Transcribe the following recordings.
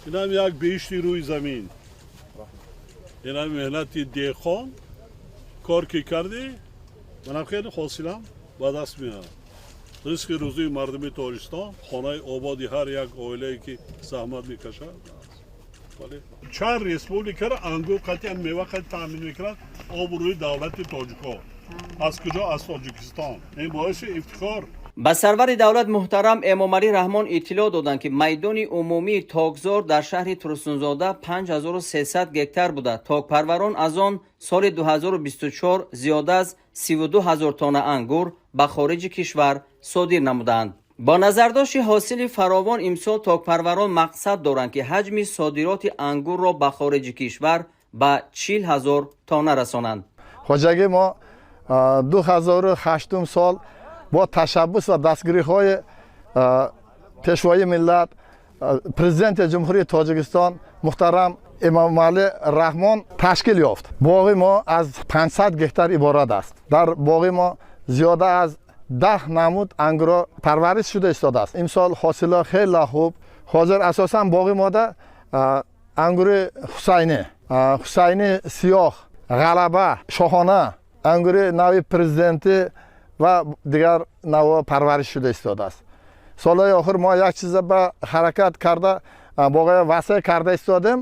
Инам як беҳишти рӯи замин. Инам меҳнати деҳқон, кор ки кардӣ, манам хеле ҳосилам ба даст меояд. Ризқи рӯзии мардуми Тоҷикистон, хонаи ободи ҳар як оилае ки заҳмат мекашад. Бале, чанд республикаро ангур қатъи, мева қатъи таъмин мекунад. Обрӯи давлати тоҷикҳо аз куҷо? Аз Тоҷикистон. Ин боиси ифтихор. Ба сарвари давлат муҳтарам Эмомалӣ Раҳмон иттилоъ доданд, ки майдони умумии токзор дар шаҳри Турсунзода 5300 гектар буда, токпарварон аз он соли 2024 зиёда аз 32 ҳазор тонна ангур ба хориҷи кишвар содир намуданд. Бо назардошти ҳосили фаровон имсол токпарварон мақсад доранд, ки ҳаҷми содироти ангурро ба хориҷи кишвар ба 40 ҳазор тонна расонанд. Хоҷагии мо 2008 сол бо ташаббус ва дастгириҳои Пешвои миллат, Президенти Ҷумҳурии Тоҷикистон муҳтарам Эмомалӣ Раҳмон ташкил ёфт. Боғи мо аз 500 гектар иборат аст. Дар боғи мо зиёда аз 10 намуд ангурҳо парвариш шуда истодааст. Имсол ҳосило хеле хуб. Ҳозир асосан боғи мода ангури Ҳусайнӣ, Ҳусайни сиёҳ, Ғалаба, Шоҳона, ангури нави президентӣ ва дигар навъҳо парвариш шуда истодааст. Солҳои охир мо як чиза ба ҳаракат карда, боғҳоя васеъ карда истодем.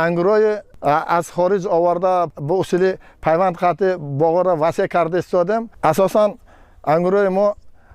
Ангурҳои аз хориҷ оварда, ба усули пайванд қатъи боғҳоро васеъ карда истодем. Асосан ангурҳои мо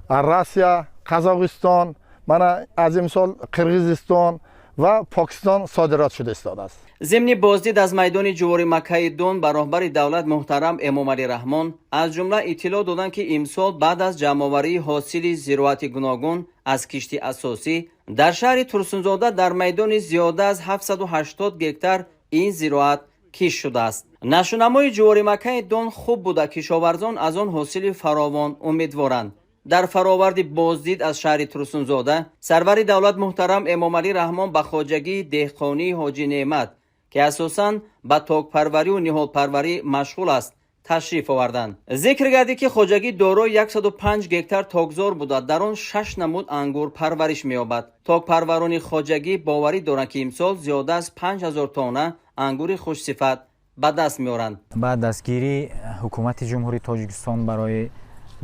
Россия, Қазоқистон, мана аз имсол Қирғизистон ва Покистон содирот шуда истодааст. Зимни боздид аз майдони ҷуворимаккаи дон ба роҳбари давлат муҳтарам Эмомалӣ Раҳмон аз ҷумла иттилоъ доданд, ки имсол баъд аз ҷамъоварии ҳосили зироати гуногун аз кишти асосӣ дар шаҳри Турсунзода дар майдони зиёда аз 780 гектар ин зироат кишт шудааст. Нашъунамои ҷуворимаккаи дон хуб буда, кишоварзон аз он ҳосили фаровон умедворанд. Дар фароварди боздид аз шаҳри Турсунзода сарвари давлат муҳтарам Эмомалӣ Раҳмон ба хоҷагии деҳқонии Ҳоҷӣ Неъмат, ки асосан ба токпарварию ниҳолпарварӣ машғул аст, ташриф оварданд. Зикр гардид, ки хоҷагӣ дорои 105 гектар токзор буда, дар он шаш намуд ангур парвариш меёбад. Токпарварони хоҷагӣ боварӣ доранд, ки имсол зиёда аз 5000 тонна ангури хушсифат ба даст меоранд. Ба дастгирии ҳукумати Ҷумҳурии Тоҷикистон барои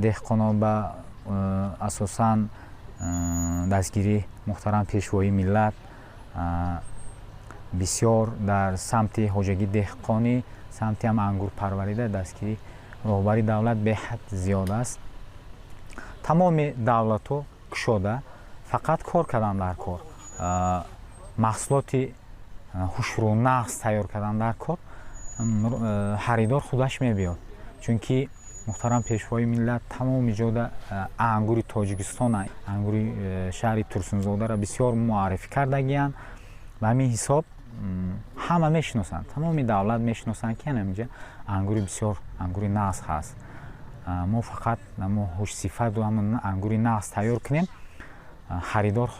деҳқонон, ба асосан дастгирии муҳтарам Пешвои миллат, бисёр дар самти хоҷагии деҳқонӣ, самти ҳам ангурпарварида дастгирии роҳбари давлат беҳад зиёд аст. Тамоми давлатҳо кушода, фақат кор кардан дар кор, маҳсулоти хушрӯ, нағз тайёр кардан дар кор, харидор худаш мебиёд, чунки муҳтарам Пешвои миллат тамоми ҷода ангури Тоҷикистон, ангури шаҳри Турсунзодаро бисёр муаррифӣ кардагиянд. Ба ҳамин ҳисоб ҳама мешиносанд, тамоми давлат мешиносанд, ки ҳаминҷа ангури бисёр, ангури нағз ҳаст. Мо фақат мо хушсифату ҳамн ангури нағз тайёр кунем, харидор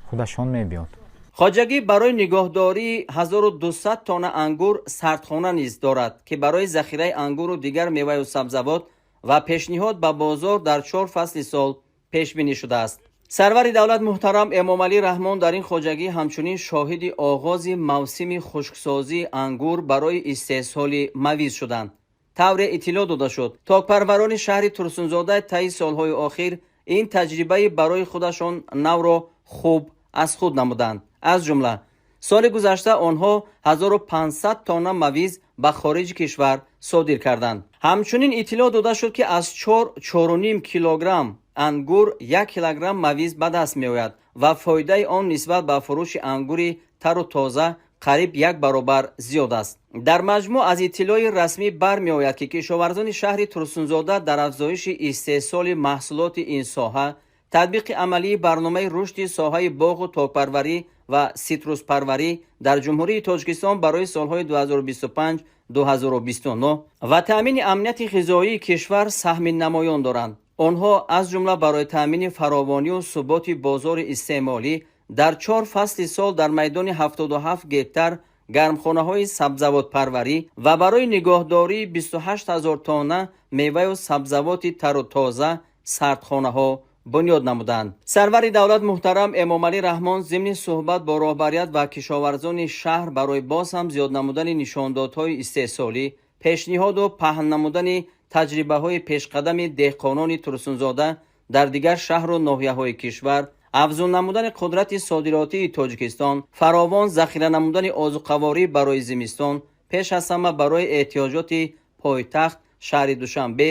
худашон мебиёд. Хоҷагӣ барои нигоҳдории 1200 тонна ангур сардхона низ дорад, ки барои захираи ангуру дигар меваю сабзавот ва пешниҳод ба бозор дар чор фасли сол пешбинӣ шудааст. Сарвари давлат муҳтарам Эмомалӣ Раҳмон дар ин хоҷагӣ ҳамчунин шоҳиди оғози мавсими хушксозии ангур барои истеҳсоли мавиз шуданд. Тавре иттилоъ дода шуд, токпарварони шаҳри Турсунзода таи солҳои охир ин таҷрибаи барои худашон навро хуб аз худ намуданд. Аз ҷумла соли гузашта онҳо 1500 тонна мавиз ба хориҷи кишвар содир карданд. Ҳамчунин иттилоъ дода шуд, ки аз 4-4,5 килограмм ангур 1 килограмм мавиз ба даст меояд ва фоидаи он нисбат ба фурӯши ангури тару тоза қариб як баробар зиёд аст. Дар маҷмӯъ, аз иттилои расмӣ бармеояд, ки кишоварзони шаҳри Турсунзода дар афзоиши истеҳсоли маҳсулоти ин соҳа, татбиқи амалии барномаи рушди соҳаи боғу токпарварӣ ва ситруспарварӣ дар Ҷумҳурии Тоҷикистон барои солҳои 2025-2029 ва таъмини амнияти ғизоии кишвар саҳми намоён доранд. Онҳо аз ҷумла барои таъмини фаровонию суботи бозори истеъмолӣ дар чор фасли сол дар майдони 77 гектар гармхонаҳои сабзавотпарварӣ ва барои нигоҳдории 28 000 тонна меваю сабзавоти тару тоза сардхонаҳо бунёд намуданд. Сарвари давлат муҳтарам Эмомалӣ Раҳмон зимни суҳбат бо роҳбарият ва кишоварзони шаҳр барои боз ҳам зиёд намудани нишондодҳои истеҳсолӣ, пешниҳоду паҳн намудани таҷрибаҳои пешқадами деҳқонони Турсунзода дар дигар шаҳру ноҳияҳои кишвар, афзун намудани қудрати содиротии Тоҷикистон, фаровон захира намудани озуқаворӣ барои зимистон, пеш аз ҳама барои эҳтиёҷоти пойтахт шаҳри Душанбе,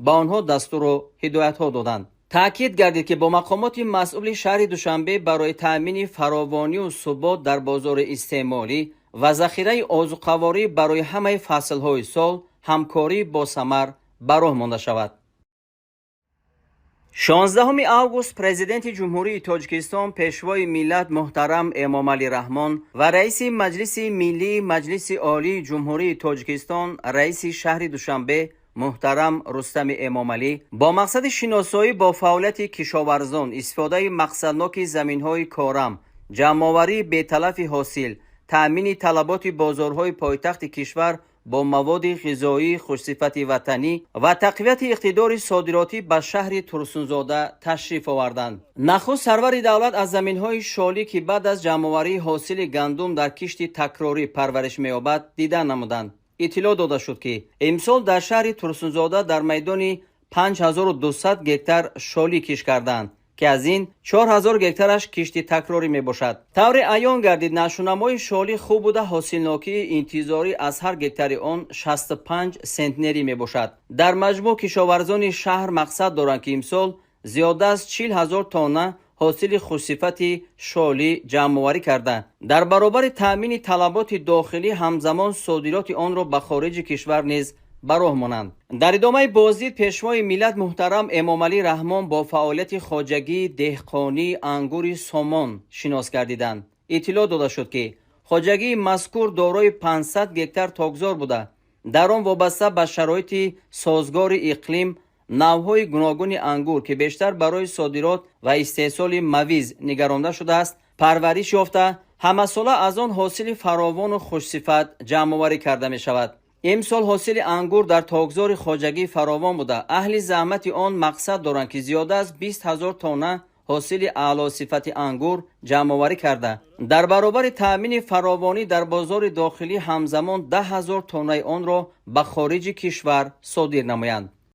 ба онҳо дастуру ҳидоятҳо доданд. Таъкид гардид, ки бо мақомоти масъули шаҳри Душанбе барои таъмини фаровонию субот дар бозори истеъмолӣ ва захираи озуқаворӣ барои ҳамаи фаслҳои сол ҳамкорӣ босамар ба роҳ монда шавад. 16 август Президенти Ҷумҳурии Тоҷикистон, Пешвои миллат муҳтарам Эмомалӣ Раҳмон ва Раиси Маҷлиси Миллии Маҷлиси Олии Ҷумҳурии Тоҷикистон, Раиси шаҳри Душанбе муҳтарам Рустами Эмомалӣ бо мақсади шиносоӣ бо фаъолияти кишоварзон, истифодаи мақсадноки заминҳои корам, ҷамъоварии беталафи ҳосил, таъмини талаботи бозорҳои пойтахти кишвар бо маводи ғизоии хушсифати ватанӣ ва тақвияти иқтидори содиротӣ ба шаҳри Турсунзода ташриф оварданд. Нахуст сарвари давлат аз заминҳои шолӣ, ки баъд аз ҷамъоварии ҳосили гандум дар кишти такрорӣ парвариш меёбад, дидан намуданд. Иттилоъ дода шуд, ки имсол дар шаҳри Турсунзода дар майдони 5200 гектар шолӣ кишт карданд, ки аз ин 4000 гектараш кишти такрорӣ мебошад. Тавре аён гардид, нашъунамои шолӣ хуб буда, ҳосилнокии интизорӣ аз ҳар гектари он 65 сентнерӣ мебошад. Дар маҷмӯъ кишоварзони шаҳр мақсад доранд, ки имсол зиёда аз 40 ҳазор тонна ҳосили хушсифати шолӣ ҷамъоварӣ карда, дар баробари таъмини талаботи дохилӣ ҳамзамон содироти онро ба хориҷи кишвар низ ба роҳ монанд. Дар идомаи боздид Пешвои миллат муҳтарам Эмомалӣ Раҳмон бо фаъолияти хоҷагии деҳқонии ангури Сомон шинос гардиданд. Иттилоъ дода шуд, ки хоҷагии мазкур дорои 500 гектар токзор буда, дар он вобаста ба шароити созгори иқлим навъҳои гуногуни ангур, ки бештар барои содирот ва истеҳсоли мавиз нигаронда шудааст, парвариш ёфта, ҳамасола аз он ҳосили фаровону хушсифат ҷамъоварӣ карда мешавад. Имсол ҳосили ангур дар токзори хоҷагӣ фаровон буда, аҳли заҳмати он мақсад доранд, ки зиёда аз 20 ҳазор тонна ҳосили аълосифати ангур ҷамъоварӣ карда, дар баробари таъмини фаровонӣ дар бозори дохилӣ ҳамзамон 10 ҳазор тоннаи онро ба хориҷи кишвар содир намоянд.